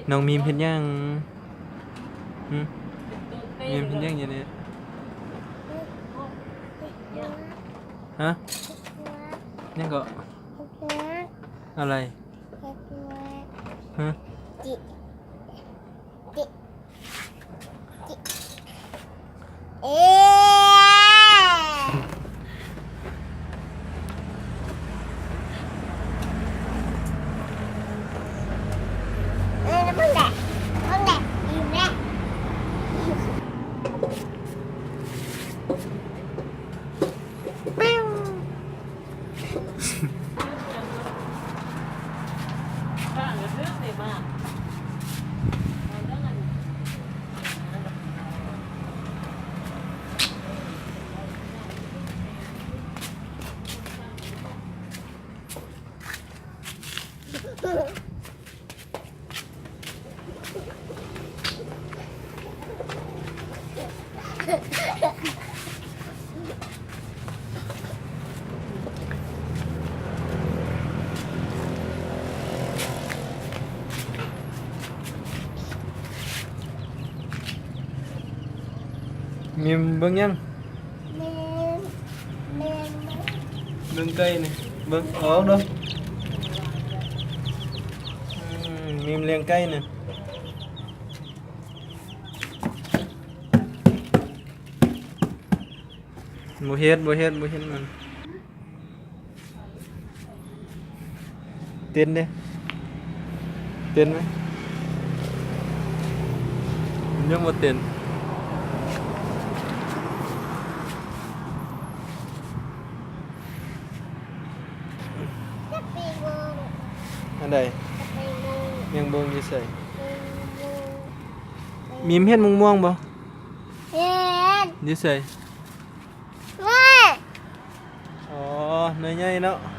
ນ້ອງມີມເຮັດຫຍັງ? ຫຶ? ມີມເຮັດຫຍັງຢູ່ນີ້? ຮະ? ຫຍັງເກາະ? ອະໄລ? ຮະ? ມີມເບິ່ງຫຍັງ? ເບິ່ງໄກ່ນີ້ ເບິ່ງອອກເນາະ. ອືມ ມີມລ້ຽງໄກ່ນີ້. ບໍ່ເຮັດ ບໍ່ເຮັດ ບໍ່ເຮັດມັນ. ເຕັ້ນເດ້ ເຕັ້ນໄໝ? ມັນຍັງບໍ່ເຕັ້ນ. ອັນໃດ? ຍັງເບິ່ງຢູ່ໃສ? ມີມເຫັນໝາກມ່ວງບໍ່? ເຫັນ. ຢູ່ໃສ? ນີ້. ອໍ ໜ່ວຍໃຫຍ່ເນາະ.